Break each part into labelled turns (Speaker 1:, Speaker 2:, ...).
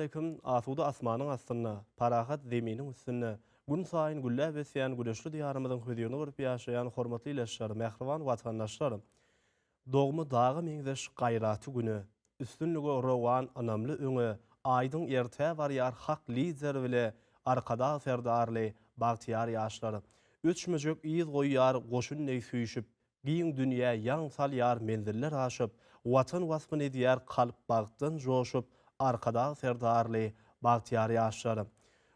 Speaker 1: Essalawmaleýkim, asuda asmanyň astynda, parahat zeminiň üstünde, gün saýyn gülläp ösýän güneşli Diýarymyzyň hözirini görüp ýaşaýan hormatly ildeşler, mähriban watandaşlar! Dogmy daga meňzeş gaýraty güne, üstünlige rowan ynamly öňe, aýdyň ertä barýar hak Lider bile Arkadag Serdarly bagtyýar ýaşlar. Öçmejek yz goýýar goşun deý süýşüp, giň dünýä ýaň salýar menziller aşyp, Watan waspyny edýär kalp bagtdan joşup, Arkadag Serdarly bagtyýar ýaşlar.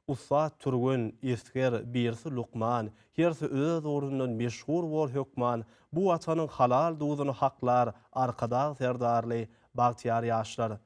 Speaker 1: Ussat türgen, esger, birisi lukman, Hersi öz ugrundan meşhur bor hökman, Bu Watanyň halal duzuny haklar Arkadag Serdarly bagtyýar ýaşlar.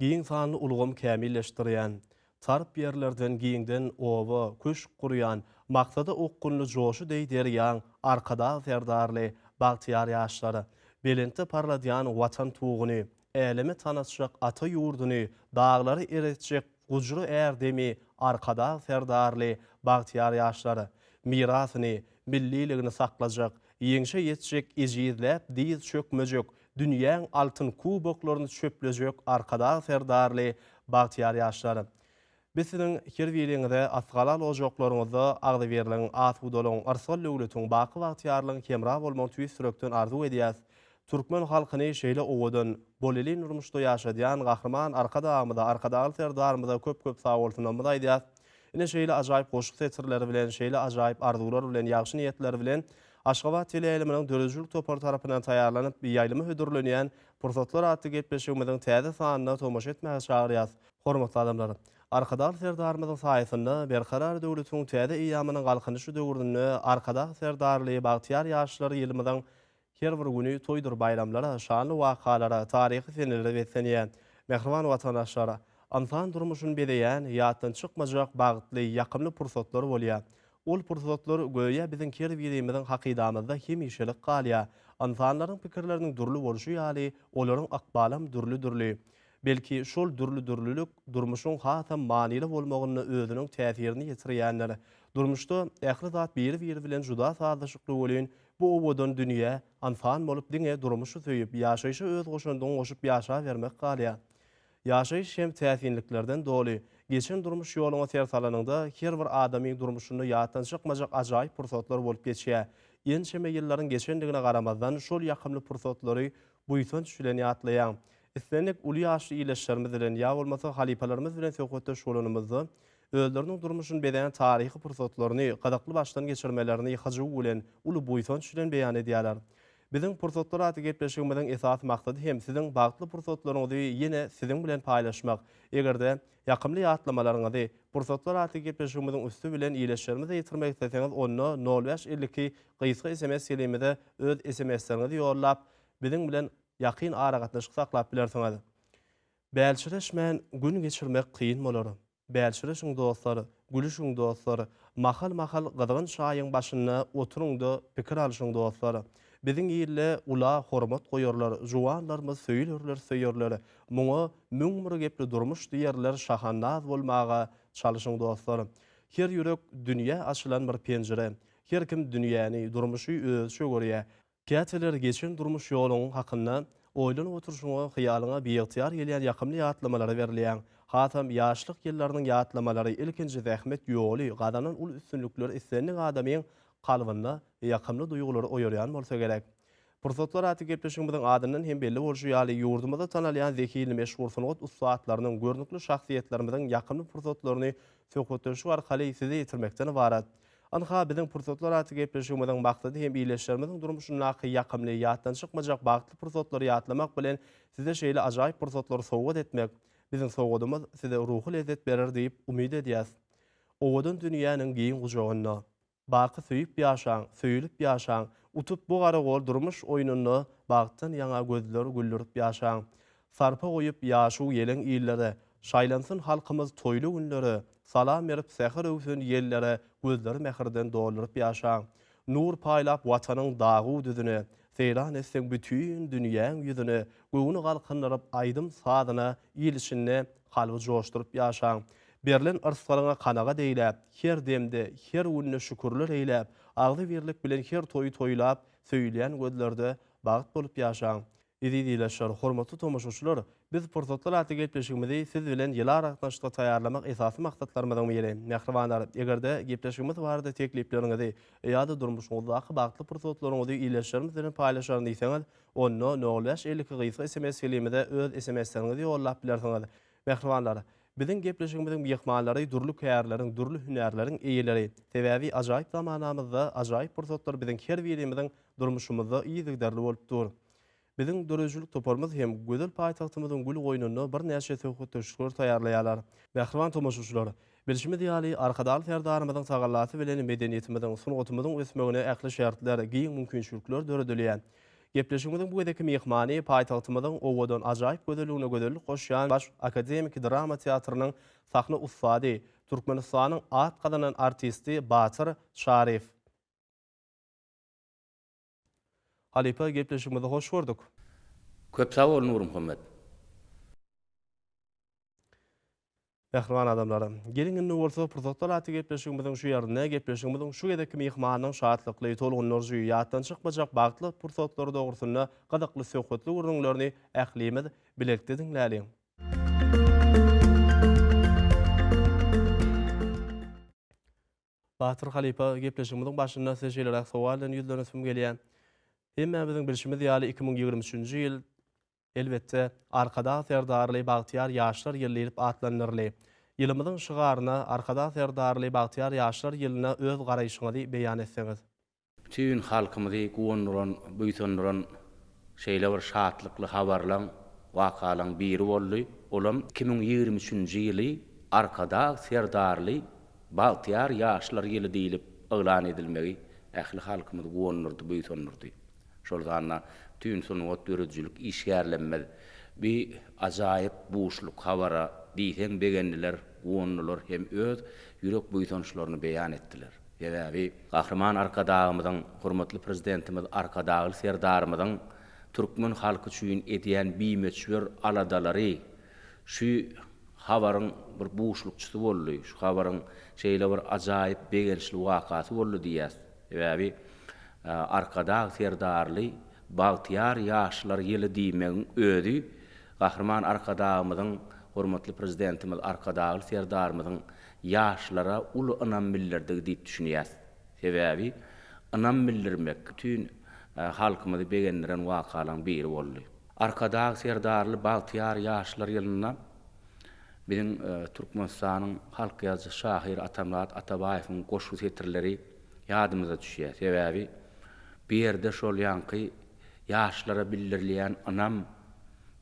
Speaker 1: Giň sanly ulgam kämilleşdirýän, Tarp ýerlerden giňden oba, köşk gurýan, Maksada okgunly joşy deý derýaň Arkadag Serdarly bagtyýar ýaşlar. Belentde parladýan Watan tuguny, Äleme tanatjak ata ýurduny, Daglary eretjek Gujur ärdemi Arkadag Serdarly bagtyýar ýaşlar. Mirasyny, milliligini saklajak, Ýeňşe ýetjek ejizläp dyz çökmejek, Dünýäň altyn kuboklaryny çöplejek Arkadag Serdarly bagtyýar ýaşlar. Biz siziň her biriňize asgalal ojaklaryňyzda agzybirligiň, asudalygyň, yrsgal-döwletiň, baky bagtyýarlygyň hemra bolmagyny tüýs ýürekden arzuw edýäs. Türkmen halkyny şeýle owadan, bolelin durmuşda ýaşadýan Gahryman Arkadagymyza, Arkadagly Serdarymyza köp-köp sagbolsunlarymyzy aýdýas. Ine şeýle ajaýyp goşgy setirleri bilen, şeýle ajaýyp arzuwlar bilen, ýagşy niýetler bilen Aşgabat teleýaýlymynyň döredijilik topary tarapyndan taýýarlanyp, ýaýlyma hödürlenýän Pursatlar atly gepleşigimiziň täze sanyna tomaşa etmäge çagyrýas. Hormatly adamlar! Arkadagly Serdarymyzyň saýasynda Berkarar döwletiň täze eýýamynyň Galkynyşy döwründe Arkadag Serdarly bagtyýar ýaşlar ýylymyzyň her bir güni toýdur baýramlara, şanly wakalara, taryhy senelere beslenýär. Mähriban watandaşlar! Ynsan durmuşyny bezeýän, ýatdan çykmajak bagtly, ýakymly pursatlar bolýar. Ol pursatlar göýä biziň her birimiziň hakydamyzda hemişelik galýar. Ynsanlaryň pikirleriniň dürli bolşy ýaly, olaryň ykbalam dürli-dürli. Belki, şol dürli-dürlülik durmuşyň hasam manyly bolmagynda özüniň täsirini ýetirýändir. Durmuşda ähli zat biri-biri bilen juda sazlaşykly welin, bu owadan dünýä, ynsan bolup diňe durmuşy söýüp, ýaşaýşa öz goşandyňy goşup ýaşabermek galýar. Ýaşaýyş hem täsinliklerden doly. Geçen durmuş ýoluňa ser salanyňda, her bir adamyň durmuşynda ýatdan çykmajak ajaýyp pursatlar bolup geçýär. Ençeme ýyllaryň geçendigine garamazdan, şol ýakymly pursatlary buýsanç bilen ýatlaýaň. Islendik uly ýaşly ildeşlerimiz bilen ýa bolmasa halypalarymyz bilen söhbetdeş bolanymyzda, özleriniň durmuşyny bezän taryhy pursatlaryny, gyzykly başdan geçirmelerini hyjuw bilen, uly buýsanç bilen beýan edýärler. Biziň Pursatlar atly gepleşigimiziň esasy maksady hem siziň bagtly pursatlaryňyzy ýene siziň bilen paýlaşmak. Eger-de, ýakymly ýatlamalaryňyzy Pursatlar atly gepleşigimiziň üsti bilen ildeşlerimize ýetirmek isleseňiz, onda nol 5 52 gysga sms selimize öz sms-leriňizi ýollap, biziň bilen ýakyn aragatnaşyk saklap bilersiňiz. Bälçireşmän gün geçirmek kyn bolar. Bälçireşiň dostlar, gülüşiň dostlar, mahal-mahal gyzgyn çaýyň başynda oturyň-da pikir alşyň dostlar. Biziň ilde ula hormat goýarlar, juwanlarymyz söýülerler, söýerler. Muňa 1001 gepli durmuş diýerler, şahandaz bolmaga çalyşyň dostlar. Her ýürek dünýä açylan bir penjire. Her kim dünýäni, durmuşy özüçe görýär. Käteler geçen durmuş ýoluň hakynda oýlanyp oturyşyňa hyýalyňa biygtyýar gelýän ýakymly ýatlamalara berilýäň. Hasam ýaşlyk ýyllarynyň ýatlamalary, ilkinji zähmet ýoly, gazanan uly üstünlikler islendik adamyň kalbynda ýakymly duýgulary oýarýan bolsa gerek. Pursatlar atly gepleşigimiziň adyndan hem belli bolşy ýaly, ýurdumyzda tanalýan zehinli meşhur sungat ussatlarynyň, görnükli şahsyýetlerimiziň ýakymly pursatlaryny söhbetdeşlik arkaly size ýetirmekden ybarat. Ynha, biziň Pursatlar atly gepleşigimiziň maksady hem ildeşlerimiziň durmuşyndaky ýakymly, ýatdan çykmajak bagtly pursatlary ýatlamak bilen, size şeýle ajaýyp pursatlary sowgat etmek. Biziň sowgadymyz size ruhy lezzet berer diýip umyt edýäs. Owadan dünýäniň giň gujagynda. Baky söýüp ýaşaň, söýülip ýaşaň, Utup bu garagol durmuş oýnunda Bagtdan ýaňa gözler güldürip ýaşaň. Sarpa goýup ýaşuw ýeleň illere, Şaýlansyn halkymyz toýly günlere, Salam berip säher öwsen ýellere Gözleri mähirden dolduryp ýaşaň. Nur paýlap Watanyň dagu-düzüne, Seýran etseň bütin dünýäň ýüzüne, Göwni galkyndyryp aýdym-sazyna Il içinde kalby joşduryp ýaşaň. Berlen yrsgalyňa kanagat eýläp, Her demde, her günde şükürler eýläp, Agzybirlik bilen her toýy toýlap, Söýülýän gözlerde bagt bolup ýaşaň. Eziz ildeşler, hormatly tomaşaçylar, biz Pursatlar atly gepleşigimizi siz bilen ýyly aragatnaşykda taýýarlamak esasy maksatlarymyzyň biri. Mähribanlar, eger-de gepleşigimiz barada teklipleriňizi ýa-da durmuşyňyzdaky bagtly pursatlaryňyzy ildeşlerimiz bilen paýlaşaryn diýseňiz, onda nol bäş 52 gysga sms filimize öz sms-leriňizi ýollap bilersiňiz. Mähribanlar, biziň gepleşigimiziň myhmanlary dürli kärleriň, dürli hünärleriň eýeleri. Sebäbi ajaýyp zamanamyzda ajaýyp pursatlar biziň her birimiziň durmuşymyzda yzygiderli bolup dur. Biziň döredijilik toparymyz hem gözel paýtagtymyzyň gül goýnunda birnäçe söhbetdeşlikleri taýýarlaýarlar. Mähriban tomaşaçylar, bilşimiz ýaly, Arkadagly Serdarymyzyň tagallasy bilen medeniýetimiziň, sungatymyzyň ösmegine ähli şertler, giň mümkinçilikler döredilýär. Gepleşigimiziň bu gezekki myhmany paýtagtymyzyň owadan, ajaýyp gözelligine gözellik goşýan Baş akademiki drama teatrynyň sahna ussady, Türkmenistanyň at gazanan artisti Batyr Çaryýew. Halypa gepleşigimizi hoş gördük.
Speaker 2: Köp sag bol Nurmuhammet.
Speaker 1: Mähriban adamlar, geliň indi bolsa Pursatlar atly gepleşigimiziň şu ýerinde gepleşigimiziň şu gezekki myhmanynyň şatlykly, tolgundyryjy, ýatdan çykmajak bagtly pursatlary dogrusynda gyzykly söhbetli gürrüňlerini ählimiz bilelikde diňläliň. Batyr halypa, gepleşigimiziň başynda size şeýleräk sowal bilen ýüzlenesim gelýär. Hemmämiziň bilşimiz ýaly, 2023-nji ýyl, elbetde, Arkadag Serdarly bagtyýar ýaşlar ýyly diýlip atlandyryldy. Ýylymyzyň şygaryna, Arkadag Serdarly bagtyýar ýaşlar ýylyna öz garaýşyňyzy beýan etseňiz.
Speaker 2: Bütin halkymyzy guwandyran, buýsandyran şeýle bir şatlykly habarlaň, wakalaň biri boldy. Olam 2023-nji ýyly Arkadag Serdarly bagtyýar ýaşlar ýyly diýlip yglan edilmegi ähli halkymyzy guwandyrdy, buýsandyrdy. Şol sanda bütin sungat, döredijilik işgärlemmiz bi ajaýyp buşluk habara diýseň begendiler, guwandylar hem öz ýürek buýsançlaryny beýan etdiler. Sebäbi Gahryman Arkadagymyzyň, hormatly Prezidentimiz Arkadagly Serdarymyzyň türkmen halky üçin edýän bimöçber aladalary şu habaryň bir buşlukçysy boldy, şu habaryň şeýle bir ajaýyp begençli wakasy boldy diýýäs. Sebäbi Arkadag Serdarly bagtyýar ýaşlar ýyly diýmegiň özi Gahryman Arkadagymyzyň, hormatly Prezidentimiz Arkadagly Serdarymyzyň ýaşlara uly ynam bildirdigi diýip düşünýäs. Sebäbi ynam bildirmek bütin halkymyzy begendiren wakalaryň biri boldy. Arkadag Serdarly bagtyýar ýaşlar ýylynda biziň Türkmenistanyň halk ýazyjysy şahyr Atamyrat Atabaýewiň goşgy setirleri ýadymyza düşýär. Sebäbi bu ýerde şol ýaňky ýaşlara bildirilýän ynam,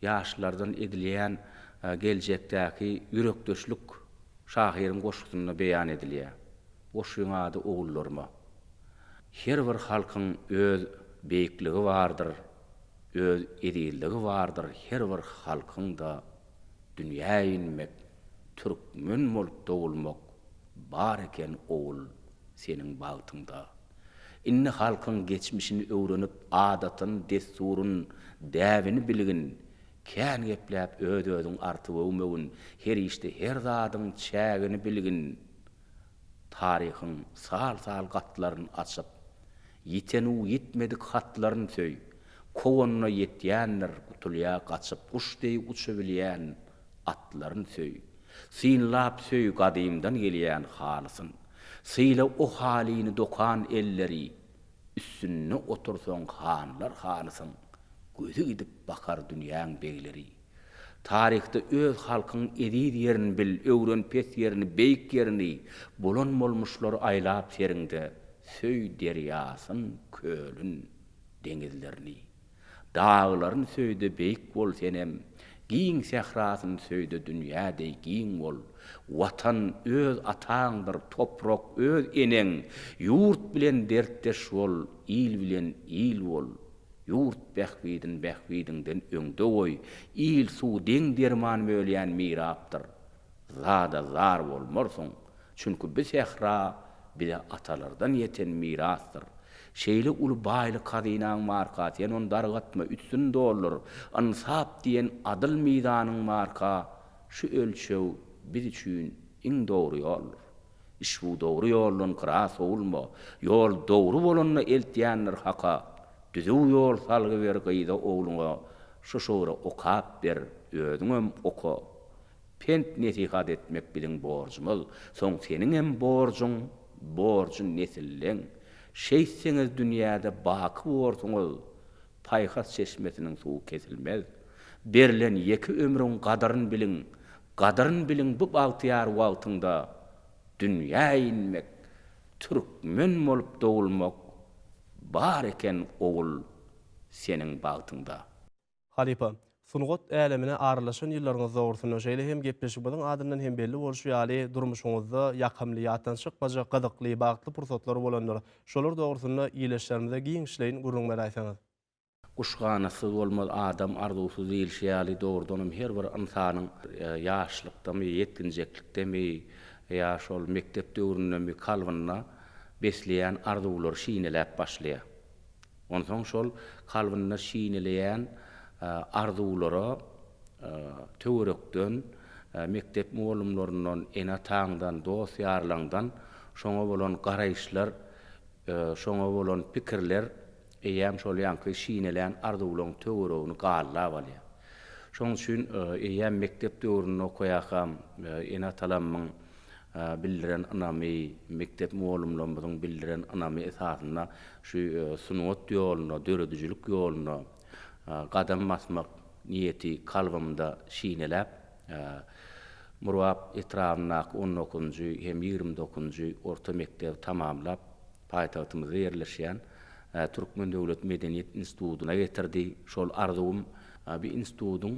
Speaker 2: ýaşlardan edilýän geljekdäki ýürekdeşlik şahyryň goşgusynda beýan edilýär. Goşgyň ady Ogullaryma. Her bir halkyň öz beýikligi bardyr, öz ezizligi bardyr, her bir halkyň-da dünýä inmek, türkmen bolup dogulmak bar eken ogul seniň bagtyňda. Indi halkyň geçmişini öwrenip, adatyn, dessuryn, däbini bilgin, Kän gepläp öz-özüň artyp öwmegin, her işde her zadyň çägini bilgin. Taryhyň sal-sal gatlaryn açyp, ýiten-u-ýitmedik hatlaryn söý. Kowanda ýetýändir, gutulýa gaçyp, guş deý uçabilýän atlaryn söý. Synlap söý gadymdan gelýän halysyn. Syla o halyny dokan elleri. Üstünde otursaň hanlar hanysyň, Gözi gidip bakar dünýäň begleri. Taryhda öz halkyň eziz ýerin bil, Öwren pes ýerini, beýik ýerini, Bolan-bolmuşlary aýlap seriňde, Söý derýasyn, kölün, deňizlerini. Daglaryn söý-de beýik bol senem, Giň sährasyn söý-de dünýä deý giň bol. Watan öz ataňdyr, toprak öz eneň, Ýurt bilen dertdeş bol, il bilen il bol. Ýurt bähbidin bähbidiňden öňde goý, Il suw deň derman bölýän mirapdyr. Zada zar bolmarsyň. Çünki bu sähra bize atalardan ýeten mirasdyr. Şeýle uly baýlyk hazynaň barka, sen ony dargatma, üstüni doldur. Ynsap diýen adyl mizanyň barka, şu ölçeg biz üçin iň dogry ýoldur. Işbu dogry ýoldan gyra sowulma. Ýol dogry bolanda eltýändir Haka. Düzüw ýol salgy ber gyza, ogluňa. Şu şygry okap ber, özüňem oka. Pent-nesihat etmek biziň borjumyz, soň seniňem borjuň, borjy nesilleň. Şeýtseňiz dünýäde baky borsuňyz, paýhas çeşmesiniň suwy kesilmez. Berlen ýeke ömrüň gadyryn biliň, gadyryn biliň bu bagtyýar wagtyňda dünýä inmek, türkmen bolup dogulmak bar eken ogul seniň bagtyňda.
Speaker 1: Halypa, sungat älemine aralaşan ýyllaryňyz dogrusynda, şeýle hem gepleşigimiziň adyndan hem belli bolşy ýaly, durmuşyňyzda ýakymly, ýatdan çykmajak gyzykly, bagtly pursatlar bolandyr. Şolar dogrusynda ildeşlerimize giňişleýin gürrüň beräýseňiz.
Speaker 2: Guş ganatsyz bolmaz, adam arzuwsyz diýlişi ýaly, dogrudanam her bir ynsanyň ýaşlykdamy, ýetginjeklikdemi ýa şol mekdep döwründemi kalbynda besleýän arzuwlary şineläp başlaýar. Onsoň şol kalbynda şineleýän arzuwlara töwerekden, mekdep mugallymlaryndan, ene-ataňdan, dost-ýarlaňdan şoňa bolan garaýyşlar, şoňa bolan pikirler eýýäm şol ýaňky şinelän arzuwlaň töweregini gallap alýar. Şonuň üçin eýýäm mekdep döwründe okaýarkam ene-atalamyň bildiren ynamy, mekdep mugallymlarymyzyň bildiren ynamy esasynda şu sungat ýoluna, döredijilik ýoluna gadam basmak niýeti kalbymda şineläp, Murgap etrabyndaky on dokuzynjy hem 29-njy orta mekdebi tamamlap, paýtagtymyzda ýerleşýän Türkmen döwlet medeniýet institutyna getirdi. Şol arzuwym bu institutyň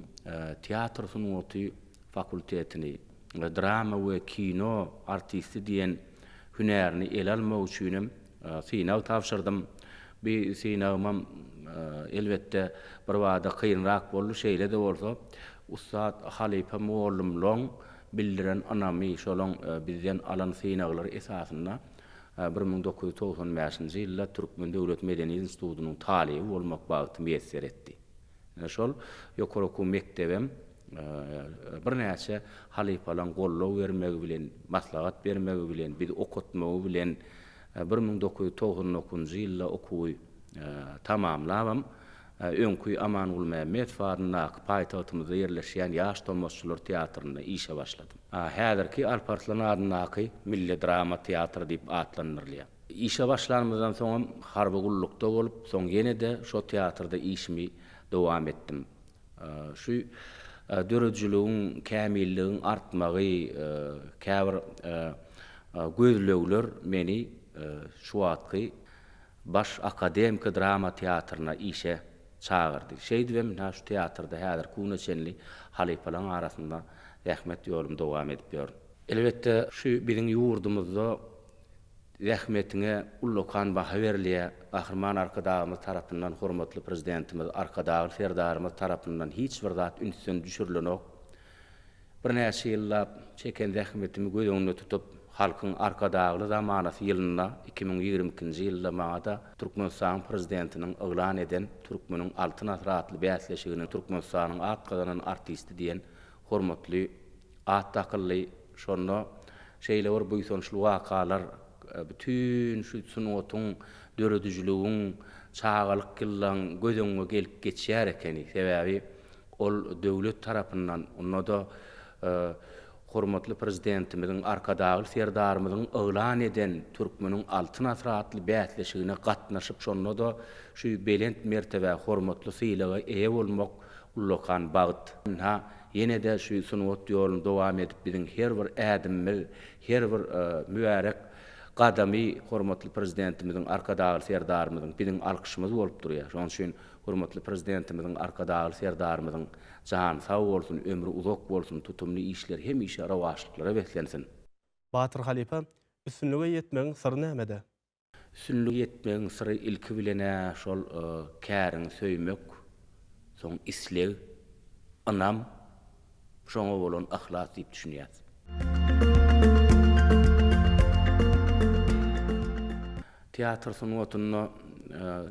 Speaker 2: teatr sungaty fakultetini, drama we kino artisti diýen hünärini ele almak üçinem synag tabşyrdym. Bu synagymam, elbetde, birbada kynrak boldy. Şeýle-de bolsa, ussat halypa mugallymlaň bildiren ynamy, şolaň bizden alan synaglary esasynda 1995-nji ýylda Türkmen döwlet medeniýet institutynyň talyby bolmak bagty miýesser etdi. Ine şol ýokary okuw mekdebem birnäçe halypalaryň goldaw bermegi bilen, maslahat bermegi bilen, bizi okatmagy bilen 1999-njy ýylda okuwy tamamlabam, öňki Aman Gulmämmedow adyndaky paýtagtymyzda ýerleşýän Ýaş tomaşaçylar teatrynda işe başladym. Häzirki Alparslan adyndaky Milli drama teatry diýip atlandyrylýar. Işe başlanymyzdan soňam harby gullukda bolup, soň ýene-de şo teatrda işimi dowam etdim. Şu döredijiligiň, kämilligiň artmagy, käbir gözlegler meni şu wagtky Baş akademiki drama teatryna işe çagyrdy. Şeýdibem ynha şu teatrda häzirki güne çenli halypalaryň arasynda zähmet ýolumy dowam edip ýörün. Elbetde, şu biziň ýurdumyzda Zähmetiňe ullakan baha berilýär. Gahryman Arkadagymyz tarapyndan, hormatly Prezidentimiz Arkadagly Serdarymyz tarapyndan hiç bir zat ünsden düşürilenok. Birnäçe ýyllap çeken zähmetimi göz öňünde tutup, Halkyň Arkadagly zamanasy ýylynda, 2022-nji ýylda maňa-da Türkmenistanyň Prezidentiniň yglan eden Türkmeniň Altyn asyry atly bäsleşiginiň Türkmenistanyň at gazanan artisti diýen hormatly At dakyldy. Şonda şeýle bir buýsançly wakalar bütin şu sungatyň, döredijiligiň, çagalyk ýyllaň göz öňüňe gelip geçýär ekeni. Sebäbi ol döwlet tarapyndan, onda-da hormatly Prezidentimiziň, Arkadagly Serdarymyzyň yglan eden Türkmeniň Altyn asyry atly bäsleşigine gatnaşyp, şonda-da şu belent mertebä, hormatly sylaga eýe bolmak ullakan bagt. Ynha, Ýene-de şu sungat ýoluny dowam edip biziň her bir ädimimiz, her bir mübärek gadamy hormatly Prezidentimiziň, Arkadagly Serdarymyzyň biziň alkyşymyz bolup durýar. Şonuň üçin hormatly Prezidentimiziň, Arkadagly Serdarymyzyň jany sag bolsun, ömri uzak bolsun, tutumly işleri hemişe rowaçlyklara beslensin!
Speaker 1: Batyr halypa, üstünlige ýetmegiň syry nämede?
Speaker 2: Üstünlige ýetmegiň syry ilki bilen-ä şol käriňi söýmek, soň isleg, ynam, şoňa bolan yhlas diýip düşünýäs. Teatr sungatynda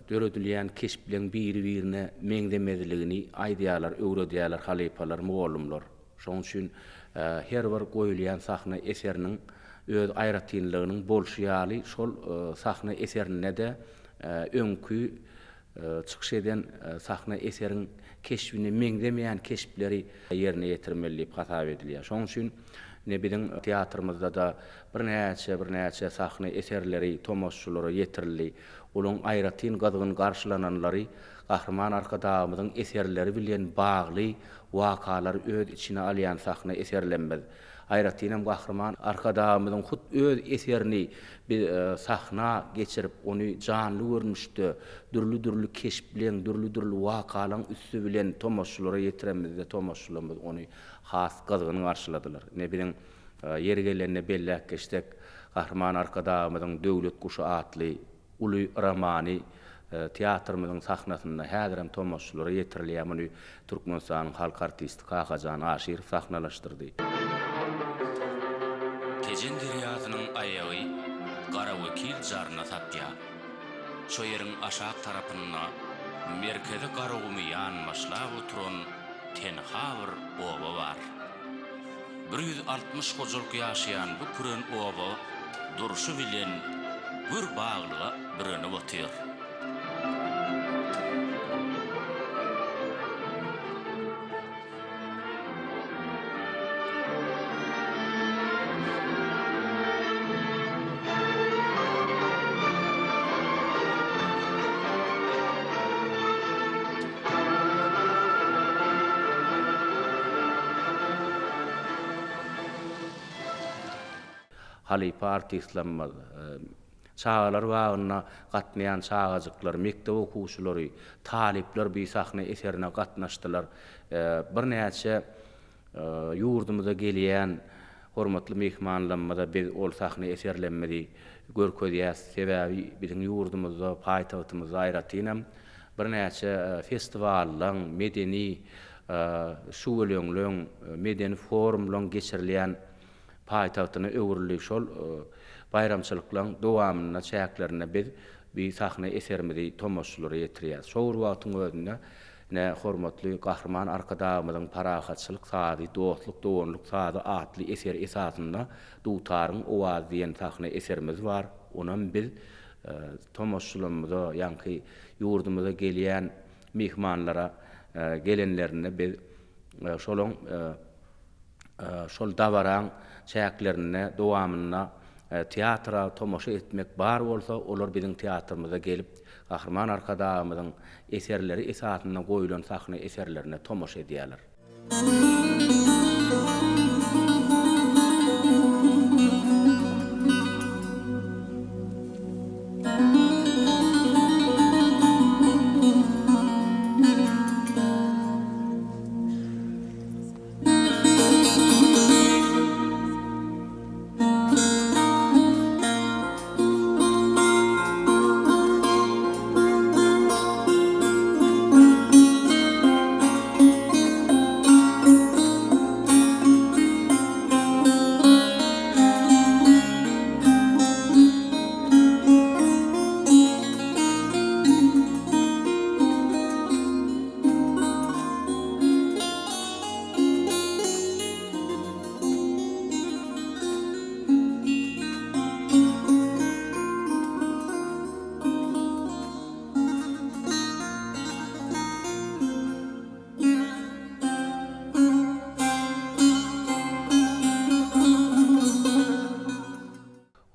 Speaker 2: döredilýän keşpleň biri-birine meňzemezligini aýdýarlar, öwredýärler halypalar, mugallymlar. Şonuň üçin her bir goýulýan sahna eseriniň öz aýratynlygynyň bolşy ýaly, şol sahna eserinde-de öňki. çykyş eden sahna eseriň keşbine meňzemeýän keşpleri ýerine ýetirmeli diýip hasap edilýär. Şonuň üçin ine biziň teatrymyzda-da birnäçe-birnäçe sahna eserleri tomaşaçylara ýetirildi. Olaryň aýratyn gyzgyn garşylananlary Gahryman Arkadagymyzyň eserleri bilen bagly wakalary öz içine alýan sahna eserlemmiz. Aýratynam Gahryman Arkadagymyzyň hut öz eserini biz sahna geçirip, ony janly görnüşde, dürli-dürli keşpleň, dürli-dürli wakalaň üsti bilen tomaşaçylara ýetiremizde tomaşaçylarymyz ony has gyzgyn garşyladylar. Ine biziň ýeri gelende belläp geçsek, Gahryman Arkadagymyzyň Döwlet guşy atly Uly romany teatrymyzyň sahnasynda häzirem tomaşaçylara ýetirilýär. Muny Türkmenistanyň halk artisti Kakajan Aşyrow sahnalaşdyrdy.
Speaker 3: Tejen derýasynyň aýagy Garawekil jaryna sapýar. Şo ýeriň aşak tarapynda merkezi Garagumy ýanbaşlap oturan tenha bir oba bar. 160 hojalyk ýaşaýan bu küren oba durşy bilen gür baglyga bürenip otyr.
Speaker 2: Halypa artistlerimiz, çagalar bagyna gatnaýan çagajyklar, mekdep okuwçylary, talyplar bu sahna eserine gatnaşdylar. Birnäçe Ýurdumyza gelýän hormatly myhmanlarymyza biz ol sahna eserlerimizi görkezýäs. Sebäbi biziň ýurdumyzda, paýtagtymyzda aýratynam birnäçe festiwallaň, medeni şüweleňleň, medeni forumlaň geçirilýän paýtagtyna öwrüldi. Şol baýramçylyklaryň dowamynda, çäklerinde biz bu sahna eserimizi tomaşaçylara ýetirýäris. Şo bir wagtyň özünde Ine, hormatly Gahryman Arkadagymyzyň Parahatçylyk sazy, dostluk, doganlyk sazy atly eseri esasynda Dutaryň owazy diýen sahna eserimiz bar. Onam biz tomaşaçylarymyza, ýaňky ýurdumyza gelýän myhmanlara gelenlerinde biz şolaň Şol dabaraň çäklerinde, dowamynda teatra tomaşa etmek bar bolsa, olar biziň teatrymyza gelip, Gahryman Arkadagymyzyň eserleri esasynda goýlan sahna eserlerine tomaşa edýärler.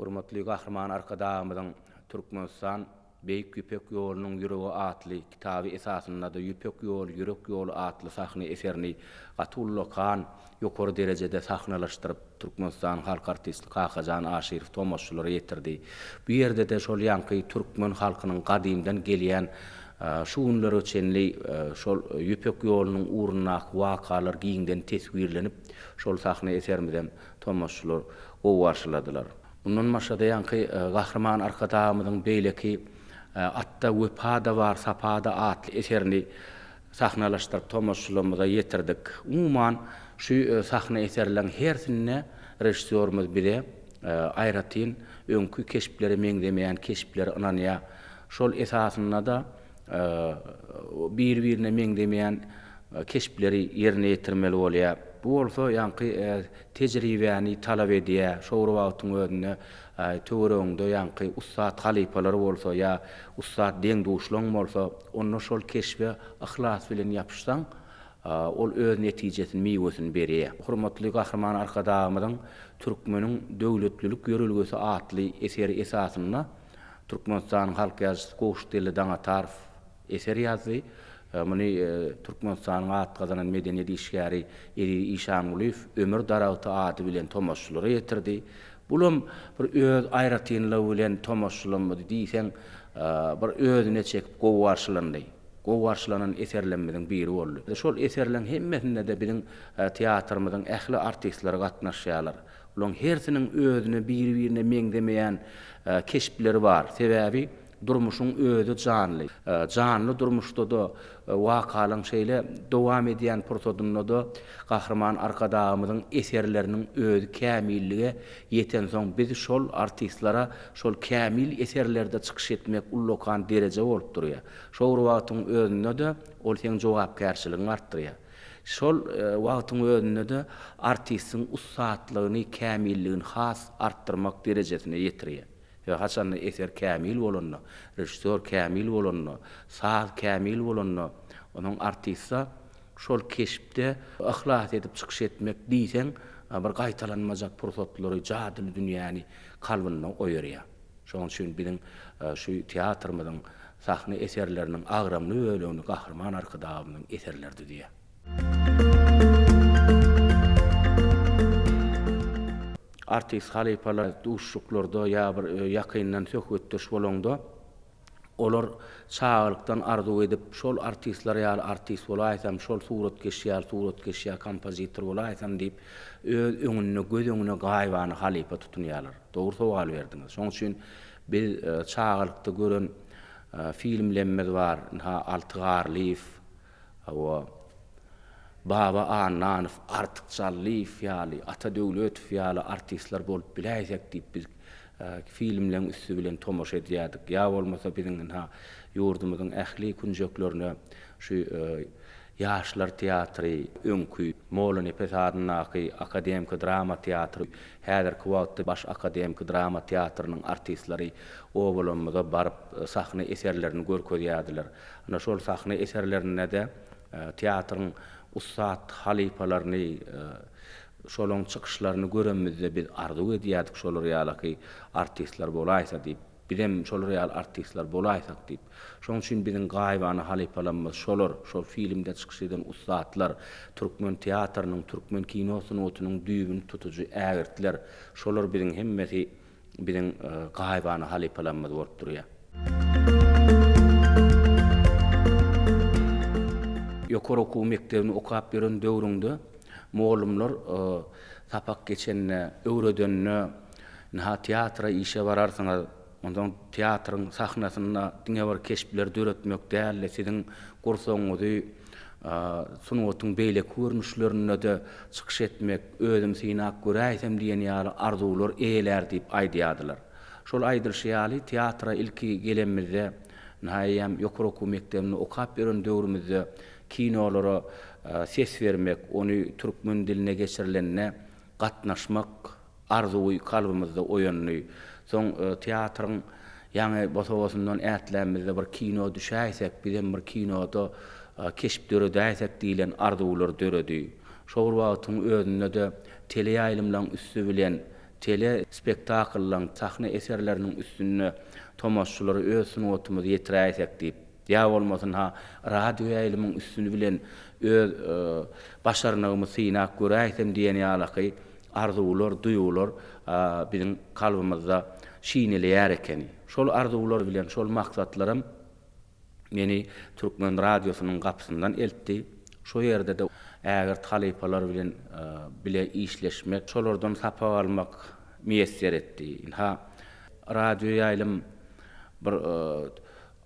Speaker 2: Hormatly Gahryman Arkadagymyzyň Türkmenistan, Beýik Ýüpek ýolunyň ýüregi atly kitaby esasynda-da Ýüpek ýoly, ýürek ýoly atly sahna eserini gaty ullakan, ýokary derejede sahnalaşdyryp, Türkmenistanyň halk artisti Kakajan Aşyrow tomaşaçylara ýetirdi. Bu ýerde-de şol ýaňky türkmen halkynyň gadymdan gelýän şu günlere çenli şol Ýüpek ýolunyň ugrundaky wakalar giňden teswirlenip, şol sahna eserimizem tomaşaçylar gowy garşyladylar. Mundan başga-da ýaňky Gahryman Arkadagymyzyň beýleki Atda wepa-da bar, sapa-da atly eserini sahnalaşdyryp tomaşaçylarymyza ýetirdik. Umuman, şu sahna eserleriň hersinde režissýorymyz bize aýratyn öňki keşplere meňzemeýän keşpleri ynanýar. Şol esasynda-da biri-birine meňzemeýän keşpleri ýerine ýetirmeli bolýar. Bu bolsa ýaňky tejribäni talap edýär. Şo bir wagtyň özünde töweregiňde ýaňky ussat halypalar bolsa ýa ussat deň-duşlaň bolsa, onda şol keşbe yhlas bilen ýapyşsaň, ol öz netijesini, miwesini berýär. Hormatly Gahryman Arkadagymyzyň Türkmeniň döwletlilik ýörelgesi atly eseri esasynda Türkmenistanyň halk ýazyjysy Gowşutgeldi Daňatarow eser ýazdy. Muny Türkmenistanyň at gazanan medeniýet işgäri Eziz Işangulyýew Ömür daragty ady bilen tomaşaçylara ýetirdi. Bulam bir öz aýratynlygy bilen tomaşaçylarymyzy diýseň bir özüne çekip gowy garşylandy. Gowy garşylanan eserlerimiziň biri boldy. Şol eserleň hemmesinde-de biziň teatrymyzyň ähli artistleri gatnaşýarlar. Bularyň hersiniň özüne biri-birine meňzemeýän keşpleri bar. Sebäbi Durmuşyň özi janly. Janly durmuşda-da, wakalaryň şeýle dowam edýän pursadynda-da Gahryman Arkadagymyzyň eserleriniň özi kämillige ýetensoň biz şol artistlere şol kämil eserlerde çykyş etmek ullakan dereje bolup durýar. Şo bir wagtyň özünde-de ol seň jogapkärçiligiňi artdyrýar. Şol wagtyň özünde-de artistiň ussatlygyny, kämilligini has artdyrmak derejesine ýetirýär. We haçanda eser kämil bolanda, režissýor kämil bolanda, saz kämil bolanda, onuň artiste şol keşpde yhlas edip çykyş etmek diýseň bir gaýtalanmajak pursatlary, jadyly dünýäni kalbynda oýarýar. Şonuň üçin biziň şu teatrymyzyň sahna eserleriniň agramly bölegini Gahryman Arkadagymyzyň eserleri düzýär. Artist halypalar duşuşyklarda ýa bir ýakyndan söhbetdeş bolaňda, olar çagalykdan arzuw edip, şol artistler ýaly artist bolaýsam, şol suratkeş ýaly suratkeş ýa kompozitor bolaýsam diýip, öz öňünde, göz öňüne gaýybana halypa tutunýarlar. Dogry sowal berdiňiz. Şonuň üçin biz çagalykda gören filmlemmiz bar, ynha Alty Garlyýew, Hawa, Baba Annanow, Artyk Jallyýew ýaly, Ata Döwletow ýaly artistler bolup biläýsek diýip biz filmleň üsti bilen tomaşa edýärdik. Ýa bolmasa biziň ynha ýurdumyzyň ähli künjeklerine şu Ýaşlar teatry, öňki Mollanepes adyndaky akademiki drama teatry, häzirki wagtda Baş akademiki drama teatrynyň artistleri obalarymyza baryp sahna eserlerini görkezýärdiler. Ana şol sahna eserlerinde-de teatryň ussat halypalaryny, şolaň çykyşlaryny görenimizde biz arzuw edýärdik şolar ýalaky artistler bolaýsa diýip, bizem şolar ýaly artistler bolaýsak diýip. Şonuň üçin biziň gaýybana halypalarymyz şolar, şol filmde çykyş eden ussatlar, türkmen teatrynyň, türkmen kino sungatynyň düýbüni tutujy ägirtler, şolar biziň hemmesi biziň gaýybana halypalarymyz bolup durýar. Ýokary okuw mekdebini okap ýören döwrüňde mugallymlar sapak geçende, öwredende, Ynha, teatra işe bararsyňyz, onsoň teatryň sahnasynda diňe bir keşpleri döretmek däl-de, siziň gursagyňyzy sungatyň beýleki görnüşlerinde-de çykyş etmek, özüm synap göräýsem diýen ýaly arzuwlar eýelär diýip aýdýardylar. Şol aýdylyşy ýaly, teatra ilki gelenimizde, ynha eýýäm ýokary okuw mekdebinde okap ýören döwrümizde kinolara ses bermek, ony türkmen diline geçirilende gatnaşmak arzuwy kalbymyzda oýandy. Soň teatryň ýaňy bosagasyndan ätlämizde bir kino düşäýsek, bizem bir kinoda keşp döredäýsek diýlen arzuwlar döredi. Şo bir wagtyň özünde-de teleýaýlymlaryň üsti bilen tele spektakllaryň, sahna eserleriniň üstünde tomaşçylara öz sungatymyzy ýetiräýsek diýip, Ýa bolmasyn-ha, radioýaýlymyň üstüni bilen öz başarnygymy synap göräýsem diýen ýalaky arzuwlar, duýgular biziň kalbymyzda şineleýär ekeni. Şol arzuwlar bilen şol maksatlarym meni Türkmen radiosynyň gapysyndan eltdi. Şo ýerde-de ägirt halypalar bilen bile işleşmek, şolardan sapak almak miýesser etdi. Ynha, radioýaýlym bir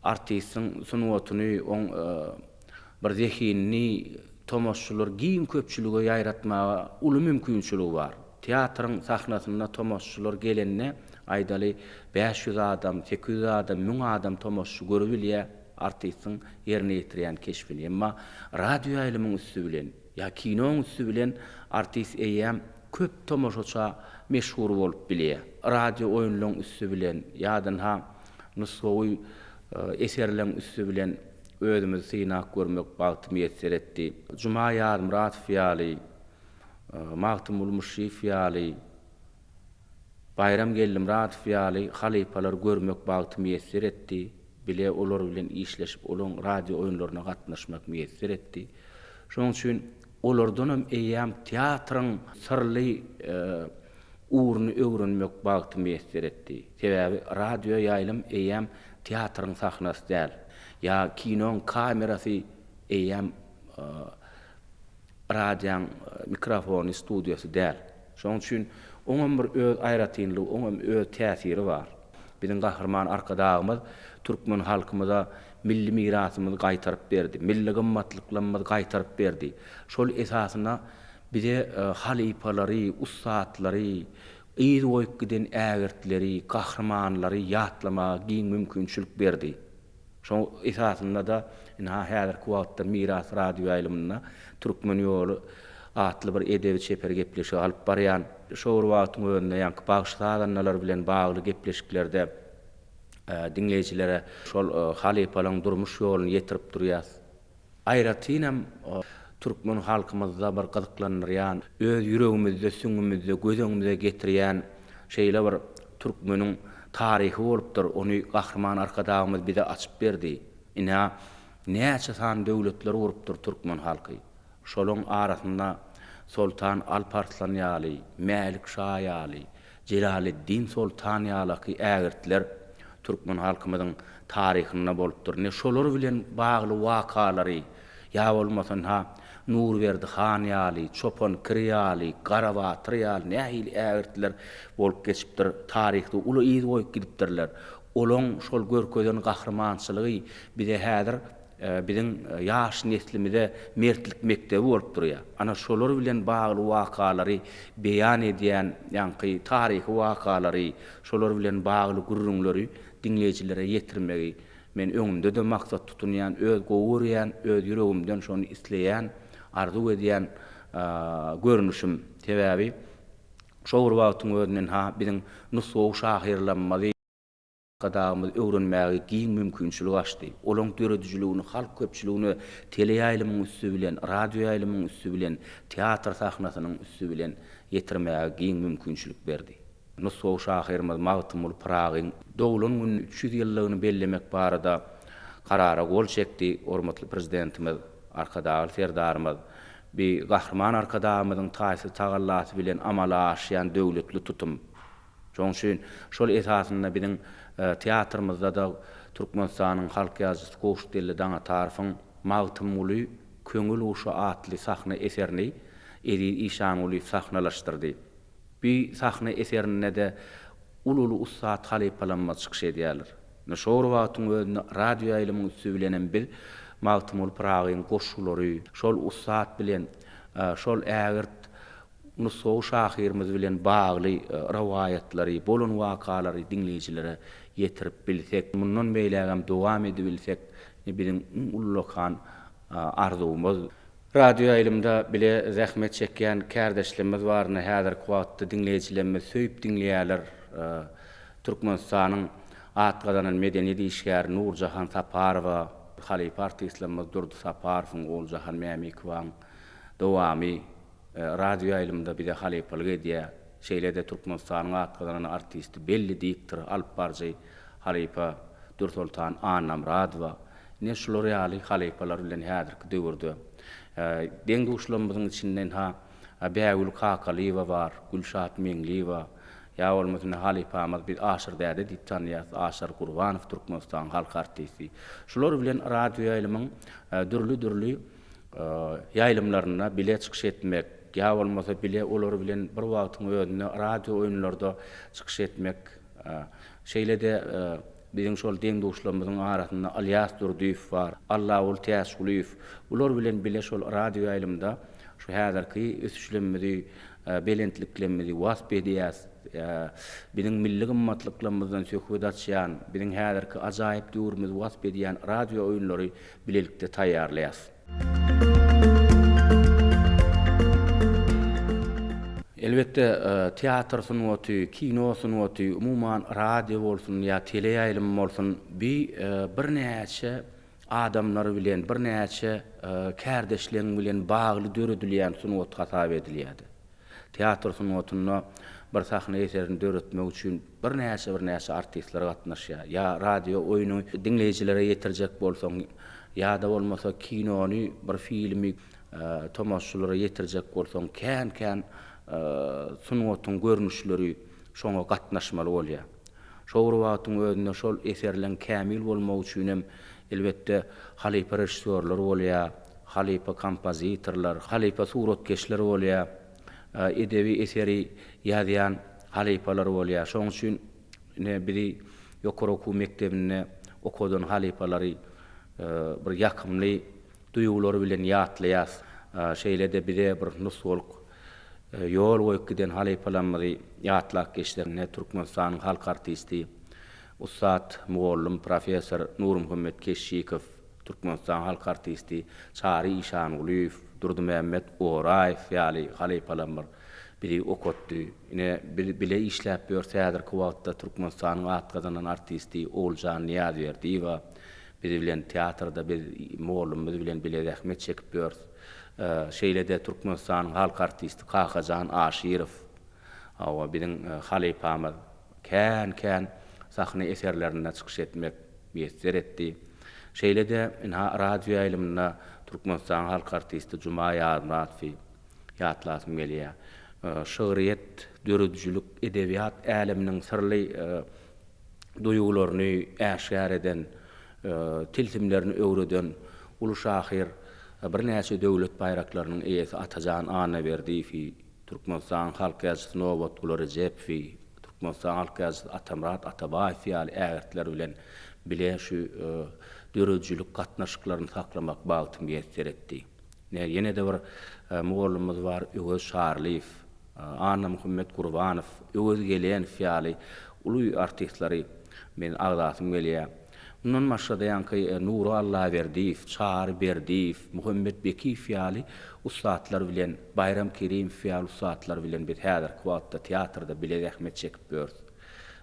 Speaker 2: Artistiň sungatyny, oň bir zehinini tomaşçylar giň köpçülige ýaýratmaga uly mümkinçiligi bar. Teatryň sahnasynda tomaşçylar gelende, aýdaly, 500 adam, 800 adam, 1000 adam tomaşçy görübilýär artistiň ýerine ýetirýän keşbini. Emma radioýaýlymyň üsti bilen. Ýa kinoň üsti bilen artist eýýäm köp tomaşaça meşhur bolup bilýär. Radio oýunlaň üsti bilen ýa-da nusgawy eserleň üsti bilen özümizi synap görmek bagty miýesser etdi. Juma Ýazmyradow ýaly, Magtymguly Muşşyýew ýaly, Baýram Geldimyradow ýaly halypalary görmek bagty miýesser etdi. Bile olar bilen işleşip, olaň radio oýunlaryna gatnaşmak miýesser etdi. Şonuň üçin olardanam eýýäm teatryň syrly ugruny öwrenmek bagty miýesser etdi. Sebäbi radio ýaýlym eýýäm teatryň sahnasy däl. Ýa kinoň kamerasy eýýäm radiaň mikrofony, studiýasy däl. Şonuň üçin oňam bir öz aýratynlygy, oňam öz täsiri bar. Biziň Gahryman Arkadagymyz türkmen halkymyza milli mirasymyzy gaýtaryp berdi, milli gymmatlyklarymyzy gaýtaryp berdi. Şol esasynda bize halypalary, ussatlary, yz goýup giden ägirtleri, gahrymanlary ýatlamaga giň mümkinçilik berdi. Şoň esasynda-da, ynha, häzirki wagtda Miras radioýaýlymynda Türkmen ýoly atly bir edebi-çeper gepleşigi alyp barýan. Şo bir wagtyň özünde ýaňky bagşy-sazandalar bilen bagly gepleşiklerde diňleýjilere şol halypalaryň durmuş ýoluny ýetirip durýas. Aýratynam, türkmen halkymyzda bir gyzyklandyrýan, öz ýüregimizde, süňňümizde göz öňümize getirýän şeýle bir türkmeniň taryhy bolupdyr, ony Gahryman Arkadagymyz bize açyp berdi. Ine, näçe sany döwletler gurupdyr türkmen halky. Şolaň arasynda Soltan Alp Arslan ýaly, Mälik şa ýaly, Jelaleddin soltan ýalaky ägirtler türkmen halkymyzyň taryhynda bolupdyr. Ine, şolar bilen bagly wakalary, ýa bolmasa ynha, Nurberdi han ýaly, Çopan kir ýaly, Garabatyr ýaly nähili ägirtler bolup geçipdir, taryhda uly yz goýup gidipdirler. Olaň şol görkezen gahrymançylygy bize häzir biziň ýaş neslimize mertlik mekdebi bolup durýar. Ana şolar bilen bagly wakalary beýan edýän ýaňky taryhy wakalary, şolar bilen bagly gürrüňleri diňleýjilere ýetirmegi men öňümde-de maksat tutunýan, öz gowy görýän, öz ýüregimden şony isleýän, arzuw edýän görnüşim. Sebäbi şo bir wagtyň özünde ha biziň nusgawy şahyrlarymyzy, Arkadagymyz öwrenmäge giň mümkinçilik açdy. Olaň döredijiligini halk köpçüligine teleýaýlymyň üsti bilen, radioýaýlymyň üsti bilen, teatr sahnasynyň üsti bilen ýetirmäge giň mümkinçilik berdi. Nusgawy şahyrymyz Magtymguly Pyragyň doglan gününi 300 ýyllygyny bellemek barada Karara gol çekdi. Hormatly Prezidentimiz Arkadagly Serdarymyz bi Gahryman Arkadagymyzyň taýsyz tagallasy bilen amala aşýan döwletli tutum. Şonuň üçin şol esasynda biziň teatrymyzda-da Türkmenistanyň halk ýazyjysy Gowşutgeldi Daňatarowyň Magtymguly, köňül guşy atly sahna eserini Eziz Işangulyýew sahnalaşdyrdy. Bu sahna eserinde-de uly-uly ussat halypalarymyz çykyş edýärler. Ine, şo bir wagtyň özünde radioýaýlymyň üsti bilenem biz Magtymguly Pyragyň goşgulary, şol ussat bilen, şol ägirt Nusgawy şahyrymyz bilen bagly rowaýatlary, bolan wakalary diňleýjilere ýetirip bilsek, mundan beýlägem dowam edibilsek, biziň iň ullakan arzuwymyz. Radioýaýlymda bile zähmet çekýän kärdeşlerimiz bar, ine häzirki wagtda diňleýjilerimiz söýüp diňleýärler. Türkmenistanyň at gazanan medeniýet işgäri Nurjahan Saparowa, halypa artistlerimiz Durdy Saparowyň, Oguljahan Mämikowaň dowamy, Radioýaýlymda bize halypalyk edýär. Şeýle-de Türkmenistanyň at gazanan artisti, belli diktor, alypbaryjy halypa Dürsoltan Annamyradowa. Ine, şular ýaly halypalar bilen häzirki döwürde deň-duşlarymyzyň içinde ynha Bägül Kakalyýewa bar, Gülşat Meňliýewa, ýa bolmasa indi halypamyz biz Aşyr däde diýip tanýarys, Aşyr Gurbanow Türkmenistanyň halk artisti. Şular bilen radioýaýlymyň dürli-dürli ýaýlymlarynda bile çykyş etmek, ýa bolmasa bile olar bilen bir wagtyň özünde radio oýunlarda çykyş etmek, şeýle-de biziň şol deň-duşlarymyzyň arasynda Ylýas Durdyýew bar, Allaguly Täçgulyýew, bular bilen bile şol radio ýaýlymda şu häzirki ösüşlerimizi, belentliklerimizi wasp edýäs. Biziň milli gymmatlyklarymyzdan söhbet açýan, biziň häzirki ajaýyp döwrümizi wasp edýän radio oýunlary bilelikde taýýarlaýarys. Elbetde, teatr sungaty, kino sungaty, umuman, radio bolsun ýa teleýaýlym bolsun, bi birnäçe adamlar bilen, birnäçe kärdeşleň bilen bagly döredilýän sungat hasap edilýärdi. Teatr sungatynda bir sahna eserini döretmek üçin birnäçe-birnäçe artistler gatnaşýar. Ýa radio oýny diňleýjilere ýetirjek bolsaň, ýa-da bolmasa kinony, bir filmi tomaşaçylara ýetirjek bolsaň, kän-kän sungatyň görnüşleri şoňa gatnaşmaly bolýar. Şo bir wagtyň özünde şol eserleň kämil bolmagy üçinem, elbetde, halypa režissýorlar bolýar, halypa kompozitorlar, halypa suratkeşler bolýar, edebi eseri ýazýan halypalar bolýar. Şonuň üçin ine bizi ýokary okuw mekdebinde okadan halypalary bir ýakymly duýgular bilen ýatlaýas. Şeýle-de bize bir nusgalyk ýol goýup giden halypalarymyzy ýatlap geçsek, ine Türkmenistanyň halk artisti, ussat mugallym, professor Nurmuhammet Keşşikow, Türkmenistanyň halk artisti Çary Işangulyýew, Durdymämmet Oraýew ýaly halypalarymyz bizi okatdy. Ine, biz bile işläp ýörüs häzirki wagtda Türkmenistanyň at gazanan artisti Oguljan Nyýazberdiýewa biz bilen teatrda biz mugallymymyz bilen bile zähmet çekip ýörüs. Şeýle-de Türkmenistanyň halk artisti Kakajan Aşyrow, hawa, biziň halypamyz kän-kän sahna eserlerinde çykyş etmek miýesser etdi. Şeýle-de, ynha, radioýaýlymynda Türkmenistanyň halk artisti Juma Ýazmyradowy ýatlasym gelýär. Şygryýet, döredijilik, edebiýat äleminiň syrly duýgularyny äşgär eden, tilsimlerini öwreden uly şahyr, birnäçe döwlet baýraklarynyň eýesi Atajan Annaberdiýewi, Türkmenistanyň halk ýazyjysy Nobatguly Rejepowy, Türkmenistanyň halk ýazyjysy Atamyrat Atabaýew ýaly ägirtler bilen bile şu döredijilik gatnaşyklaryny saklamak bagty miýesser etdi. Ine, ýene-de bir mugallymymyz bar, Öwez Şarlyýew, Annamuhammet Gurbanow, Öwez Gelenow ýaly uly artistleri men agzasym gelýär. Mundan başga-da ýaňky Nury Allaberdiýew, Çary Berdiýew, Muhammet Bekiýew ýaly ussatlar bilen, Baýram Kerimow ýaly ussatlar bilen biz häzirki wagtda teatrda bile zähmet çekip ýörüs.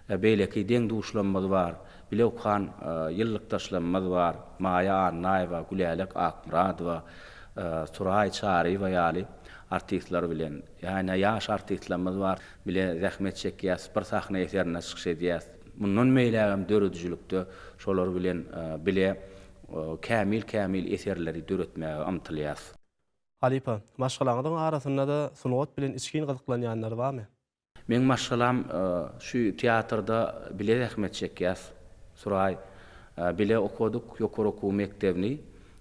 Speaker 2: Beýleki deň-duşlarymyz bar, bile okan ýyllykdaşlarymyz bar, Maýa Annaýewa, Gülälek Akmyradowa, Suraý Çaryýewa ýaly artistler bilen, ýa-da ýaş artistlerimiz bar, bile zähmet çekýäs, bir sahna eserinde çykyş edýäs. Mundan beýlägem döredijilikde şolar bilen bile kämil-kämil eserleri döretmäge ymtylýas.
Speaker 1: Halypa, maşgalaňyzyň arasynda-da sungat bilen içgin gyzyklanýanlar barmy?
Speaker 2: Meň maşgalam şu teatrda bile zähmet çekýäs. Suraý, bile okadyk ýokary okuw mekdebini,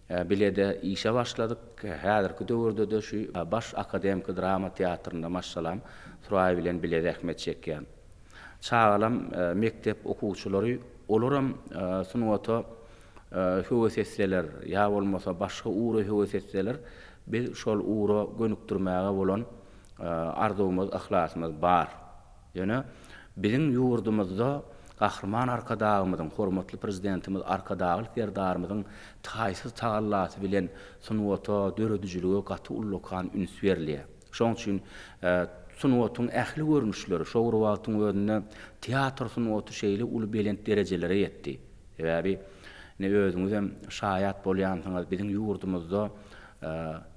Speaker 2: bile-de işe başladyk. Häzirki döwürde-de şu Baş akademiki drama teatrynda maşgalam Suraý bilen bile zähmet çekýän. Çagalam mekdep okuwçylary, olaram sungata höwes etseler ýa bolmasa başga ugra höwes etseler, biz şol ugra gönükdirmäge bolan arzuwymyz, yhlasymyz bar. Ýöne biziň ýurdumyzda Gahryman Arkadagymyzyň, hormatly Prezidentimiz Arkadagly Serdarymyzyň taýsyz tagallasy bilen sungata, döredijilige gaty ullakan üns berilýär. Şonuň üçin sungatyň ähli görnüşleri, şo bir wagtyň özünde teatr sungaty şeýle uly belent derejelere ýetdi. Sebäbi, ine, özüňizem şaýat bolýansyňyz, biziň ýurdumyzda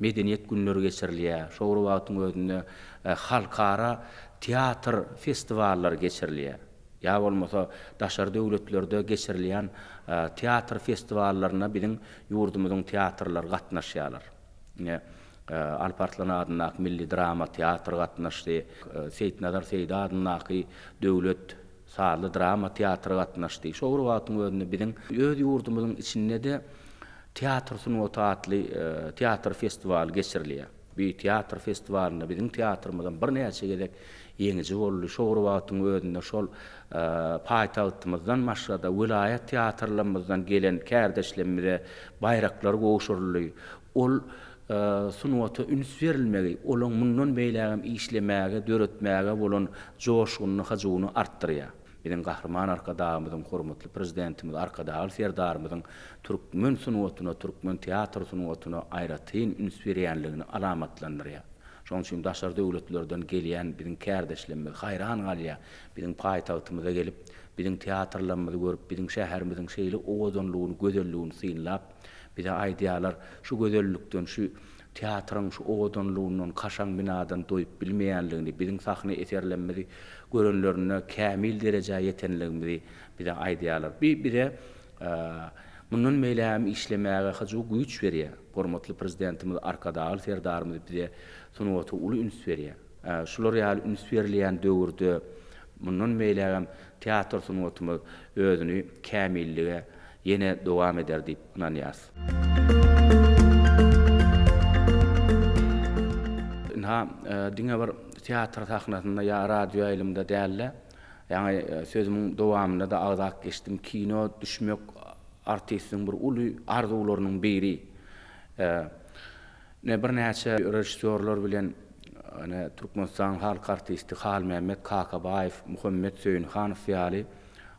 Speaker 2: Medeniýet günleri geçirilýär. Şo bir wagtyň özünde halkara teatr festiwallary geçirilýär. Ýa bolmasa daşary döwletlerde geçirilýän teatr festiwallaryna biziň ýurdumyzyň teatrlary gatnaşýarlar. Ine, Alp Arslan adyndaky milli drama teatry gatnaşdy, Seýitnazar Seýdi adyndaky döwlet sazly drama teatry gatnaşdy. Şo bir wagtyň özünde biziň öz ýurdumyzyň içinde-de Teatr sungaty atly teatr festiwaly geçirilýär. Bu teatr festiwalynda biziň teatrymyzam birnäçe gezek ýeňiji boldy. Şo bir wagtyň özünde şol paýtagtymyzdan başga-da welaýat teatrlarymyzdan gelen kärdeşlerimize baýraklar gowşuryldy. Ol sungata üns berilmegi olaň mundan beýlägem işlemäge, döretmäge bolan joşgunyny, hyjuwyny artdyrýar. Biziň Gahryman Arkadagymyzyň, hormatly Prezidentimiz Arkadagly Serdarymyzyň türkmen sungatyna, türkmen teatr sungatyna aýratyn üns berýänligini alamatlandyrýar. Şonuň üçin daşary döwletlerden gelýän biziň kärdeşlerimiz haýran galýar. Biziň paýtagtymyza gelip, biziň teatrlarymyzy görüp, biziň şäherimiziň şeýle owadanlygyny, gözelligini synlap, bize aýdýarlar, şu gözellikden, şu teatryň şu owadanlygyndan, kaşaň binadan doýup bilmeýänligini, biziň sahna eserlerimizi görenlerinde kämil derejä ýetenligimizi bize aýdýarlar. Bi bize mundan beýlägem işlemäge hyjuw güýç berýär. Hormatly Prezidentimiz Arkadagly Serdarymyz bize sungata uly üns berýär. Şular ýaly üns berilýän döwürde mundan beýlägem teatr sungatymyz özüni kämillige ýene dowam eder diýip ynanýarys. Ynha, diňe bir teatr sahnasynda ýa radioýaýlymda däl-de, ýaňy sözümiň dowamynda-da agzap geçdim, kino düşmek artistiň bir uly arzuwlarynyň biri. Ine, birnäçe režissýorlar bilen, ine, Türkmenistanyň halk artisti Halmämmet Kakabaýew, Muhammet Söýünhanow ýaly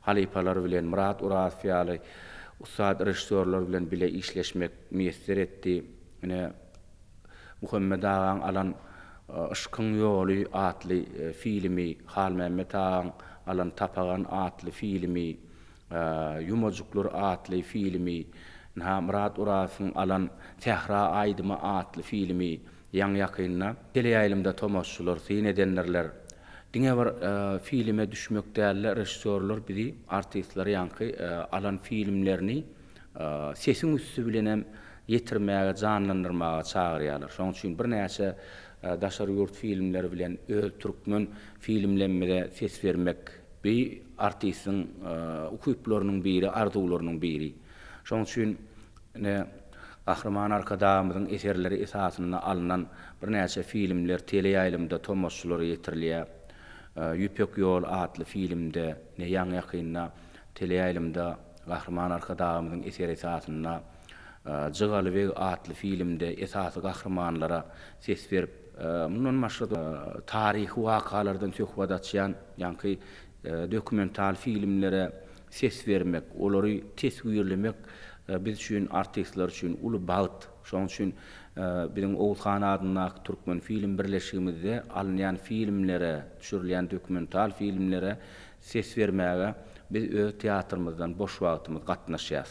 Speaker 2: halypalar bilen, Myrat Urazow ýaly ussat režissýorlar bilen bile işleşmek miýesser etdi. Ine, Muhammet agaň alan Yşkyň ýoly atly filmi, Halmämmet agaň alan Tapagan atly filmi, Ýumajyklar atly filmi, ynha, Myrat Urazowyň alan Sähra aýdymy atly filmi ýaňy-ýakynda teleýaýlymda tomaşaçylar syn edendirler. Diňe bir filme düşmek däl-de, režissýorlar bizi, artistleri ýaňky alan filmlerini sesiň üsti bilenem ýetirmäge, janlandyrmaga çagyrýarlar. Şonuň üçin birnäçe daşary ýurt filmleri bilen öz türkmen filmlemmize ses bermek Bi artistiň ukyplarynyň biri, arzuwlarynyň biri. Şonuň üçin ine, Gahryman Arkadagymyzyň eserleri esasynda alnan birnäçe filmler teleýaýlymda tomaşaçylara ýetirilýär. Ýüpek ýoly atly filmde, ine, ýaňy-ýakynda teleýaýlymda Gahryman Arkadagymyzyň eseri esasynda Jygaly beg atly filmde esasy gahrymanlara ses berip, mundan başga-da taryhy wakalardan söhbet açýan ýaňky dokumental filmlere ses bermek, olary teswirlemek biz üçin, artistler üçin uly bagt. Şonuň üçin biziň Oguzhan adyndaky Türkmenfilm birleşigimizde alynýan filmlere, düşürilýän dokumental filmlere ses bermäge biz öz teatrymyzdan boş wagtymyz gatnaşýarys.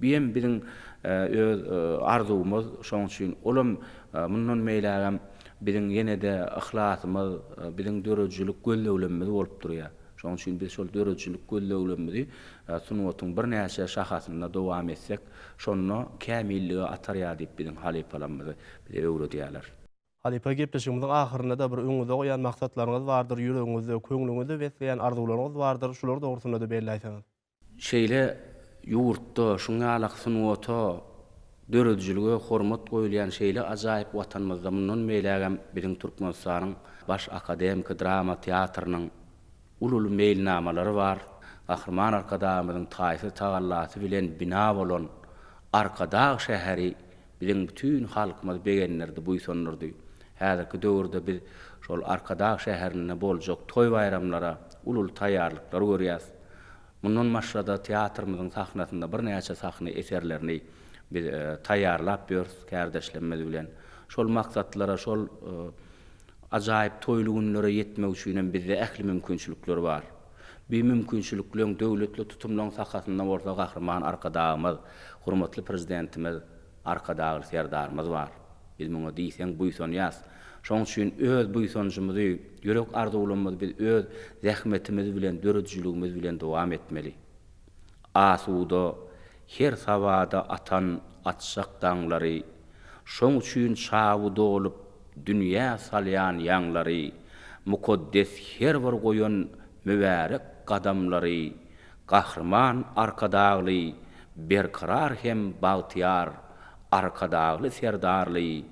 Speaker 2: Biem biziň öz arzuwymyz, şonuň üçin olam mundan beýlägem biziň ýene-de yhlasymyz, biziň döredijilik gözleglemimiz bolup durýar. Şonuň üçin biz şol döredijilik gözleglerimizi sungatyň birnäçe şahasynda dowam etsek, şonda kämillige atarýar diýip biziň halypalarymyz bize öwredýärler.
Speaker 1: Halypa, gepleşigimiziň ahyrynda-da bir öňüňizde goýan maksatlaryňyz bardyr, ýüregiňizde, köňlüňizde besleýän arzuwlaryňyz bardyr, şular dogrusynda-da belläýseňiz.
Speaker 2: Şeýle ýurtda şuň ýalak sungata, döredijilige hormat goýulýan şeýle ajaýyp Watanymyzda mundan beýlägem biziň Türkmenistanyň Baş akademiki drama teatrynyň uly-uly meýilnamalary bar. Gahryman Arkadagymyzyň taýsyz tagallasy bilen bina bolan Arkadag şäheri biziň bütin halkymyzy begendirdi, buýsandyrdy. Häzirki döwürde biz şol Arkadag şäherinde boljak toý-baýramlara uly-uly taýýarlyklar görýäs. Mundan başga-da teatrymyzyň sahnasynda birnäçe sahna eserlerini biz taýýarlap ýörüs kärdeşlerimiz bilen. Şol maksatlara, şol ajaýyp toýly günlere ýetmek üçin hem bizde ähli mümkinçilikler bar. Bi mümkinçilikleň, döwletli tutumlaň sakasynda bolsa Gahryman Arkadagymyz, hormatly Prezidentimiz Arkadagly Serdarymyz bar. Biz muňa diýseň buýsanýas. Şoň üçin öz buýsanjymyzy, ýürek arzuwlarymyzy biz öz zähmetimiz bilen, döredijiligimiz bilen dowam etmeli. Asuda, her sabada atan açjak daňlary, şoň üçin çawy dolup dünýä salýan ýaňlary, mukaddes her bir goýan mübärek gadamlary Gahryman Arkadagly Berkarar hem bagtyýar Arkadagly Serdarly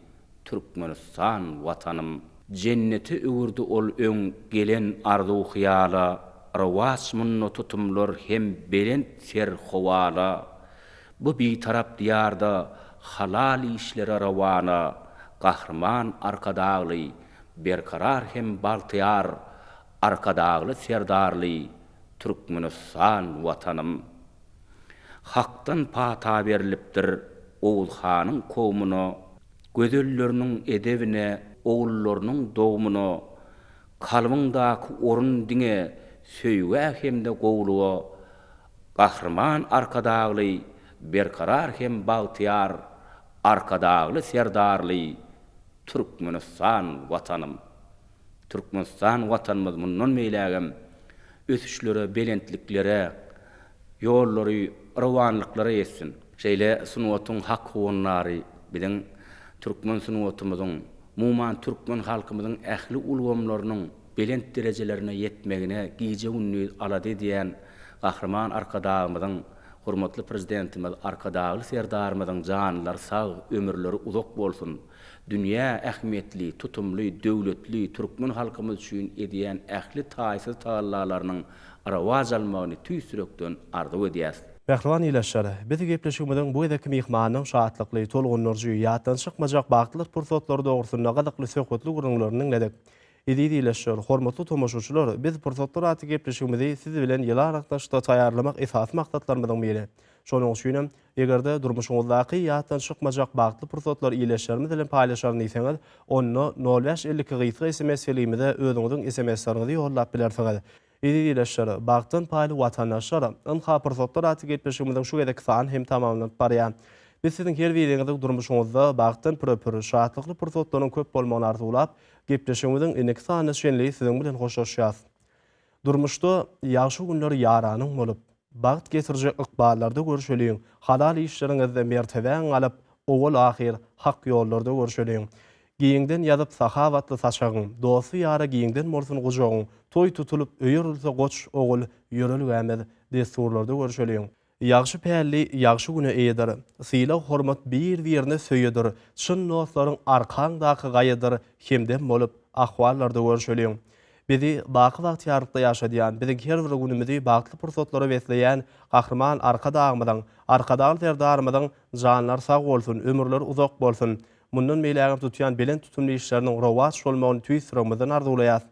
Speaker 2: Türkmenistan Watanym. Jennete öwürdi ol öň gelen arzuw-hyýala, Rowaç munda tutumlar hem belent ser howala. Bu Bitarap Diýarda halal işlere rowana, Gahryman Arkadagly Berkarar hem bagtyýar Arkadagly Serdarly Türkmenistan Watanym. Hakdan pata berlipdir Oguz hanyň kowmuna, Gözelleriniň edebine. ogullarynyň dogmuna kalbyňdaky orun diňe söýgä hem-de gowulyga Gahryman Arkadagly Berkarar hem bagtyýar Arkadagly Serdarly Türkmenistan Watanym! Türkmenistan Watanymyz mundan beýlägem ösüşlere, belentliklere, ýollary rowanlyklara ýetsin! Şeýle sungatyň hak howandary biziň türkmen sungatymyzyň, umuman türkmen halkymyzyň ähli ulgamlarynyň belent derejelerine ýetmegine gije-gündiz alada edýän Gahryman Arkadagymyzyň, hormatly Prezidentimiz Arkadagly Serdarymyzyň janlary sag, ömürleri uzak bolsun! Dünýä ähmiýetli, tutumly, döwletli türkmen halkymyz üçin edýän ähli taýsyz tagallalarynyň rowaç almagyny tüýs ýürekden arzuw edýäs.
Speaker 1: Mähriban ildeşler, biz gepleşigimiziň bu gezekki myhmanynyň şatlykly, tolgundyryjy, ýatdan çykmajak bagtly pursatlary dogrusynda gyzykly söhbetli gürrüňlerini diňledik. Eziz ildeşler, hormatly tomaşaçylar, biz Pursatlar atly gepleşigimizi siz bilen ýyly aragatnaşykda taýýarlamak esasy maksatlarymyzyň biri. Şonuň üçinem, eger-de durmuşyňyzdaky ýatdan çykmajak bagtly pursatlary ildeşlerimiz bilen paýlaşaryn diýseňiz, onda nol 552 gysga sms selgimize özüňiziň sms-leriňizi ýollap bilersiňiz. Eziz ildeşler, bagtdan paýly watandaşlar, ynha Pursatlar atly gepleşigimiziň şu gezekki sany hem tamamlanyp barýar. Biz siziň her biriňiziň durmuşyňyzda bagtdan pürepür, şatlykly pursatlaryň köp bolmagyny arzuwlap, gepleşigimiziň indiki sanyna çenli siziň bilen hoşlaşýas. Durmuşda ýagşy günler ýaranyň bolup, bagt getirjek ykballarda görşeliň, halal işleriňizde mertebäň galyp, owal-ahyr hak ýollarda görşeliň. Giňden ýazyp sahawatly saçagyň, Dosty-ýara giňden bolsun gujagyň, Toý tutulyp, öý örülse goç ogul, Ýörelgämiz, dessurlarda görşeliň. Ýagşy pälli ýagşy güne eýedir, Sylag-hormat bir-birine söýedir, Çyn dostlaryň arkaňdaky gaýadyr, Hemdem bolup, ahwallarda görşeliň. Bizi baky bagtyýarlykda ýaşadýan, biziň her bir günümizi bagtly pursatlara besleýän Gahryman Arkadagymyzyň, Arkadagly Serdarymyzyň janlary sag bolsun, ömürleri uzak bolsun! Mundan beýlägem tutýan belent tutumly işleriniň rowaç bolmagyny tüýs ýüregimizden arzuwlaýas.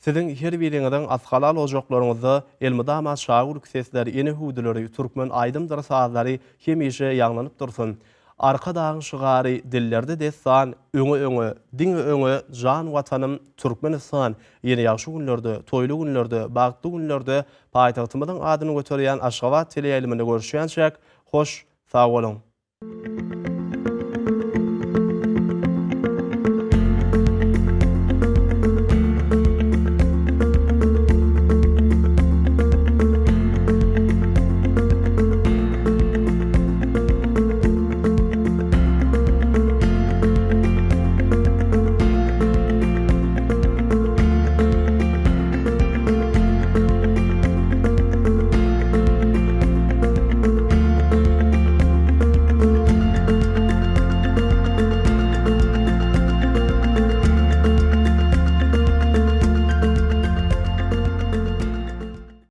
Speaker 1: Siziň her biriňiziň ashalal ojaklaryňyzda elmydama çaga gülki sesleri, ene hüwdüleri, türkmen aýdymdyr sazlary hemişe ýaňlanyp dursun. Arkadagyň şygary dillerde dessan, öňe öňe, diňe öňe jan Watanym Türkmenistan! Ýene ýagşy günlerde, toýly günlerde, bagtly günlerde paýtagtymyzyň adyny göterýän Aşgabat teleýaýlymynda görüşýänçäk, hoş sag boluň!